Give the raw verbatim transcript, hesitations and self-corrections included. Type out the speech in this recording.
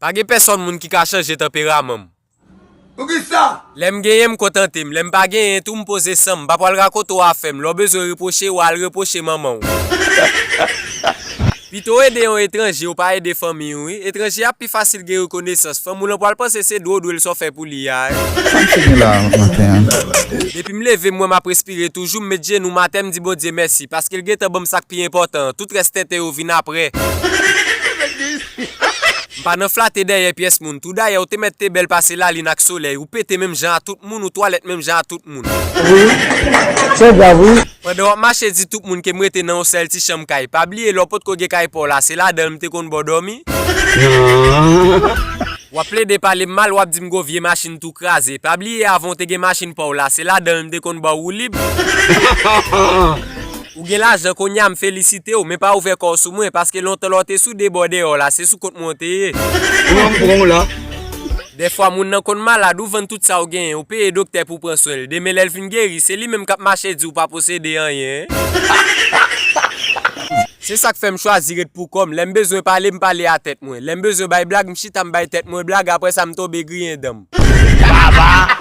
Pa gen pèsonn moun ki ka chanje tanperaman m. Poukisa? Lè m genyen, m kontante m. Lè m pa genyen tou, m poze san m. M pa pral rakonte w afè m. Lè w bezwen repwoche, w al repwoche manman w. Pito w ede yon etranje, w pa ede fanmi w, wi. Etranje a pi fasil gen rekonesans. Fanm ou lan pral panse se dwe w dwe l sa w fè pou li a, wi. Sa m te gen la maten an? Depi m leve, m wè m ap respire toujou, m met jenou m atè, m di Bondye mèsi, paske l gentan ban m sa k pi enpòtan an. Tout rès tenten yo vin apre. M pa nan flate dèyè pyès moun. Tou dayè, ou te mèt te bèl pase lalin ak solèy. Ou pete menm jan a tout moun, ou twalèt menm jan a tout moun. Wi, se grav, wi. Pandan w ap mache di tout moun ke m rete nan yon sèl ti chanm kay. Pa bliye, lè w potko gen kay pa w la, se ladan l m te konn ba w dòmi. W ap plede pale m mal, w ap di m gon vye machin tou kraze. Pa bliye, avan w te gen machin pa w la, se ladan l m te konn ba w woulib. Ou gen lajan kounye a, m felisite w, men pa ouvè kò w sou mwen, paske lontan lè w te sou de bò dèyè w la, se sou kont mwen w te ye. Pran, pran w la. Dèfwa moun nan konn malad, ou vann tout sa w genyen, ou peye doktè pou pran swen l. Demen lè l fin geri, se li menm k ap mache di w pa posede anyen. Se sa k fè m chwazi ret pou kò m. Lè m bezwen pale, m pale a tèt mwen. Lè m bezwen bay blag, m chita m bay tèt mwen blag, apre sa m tonbe griyen dan m. Baba!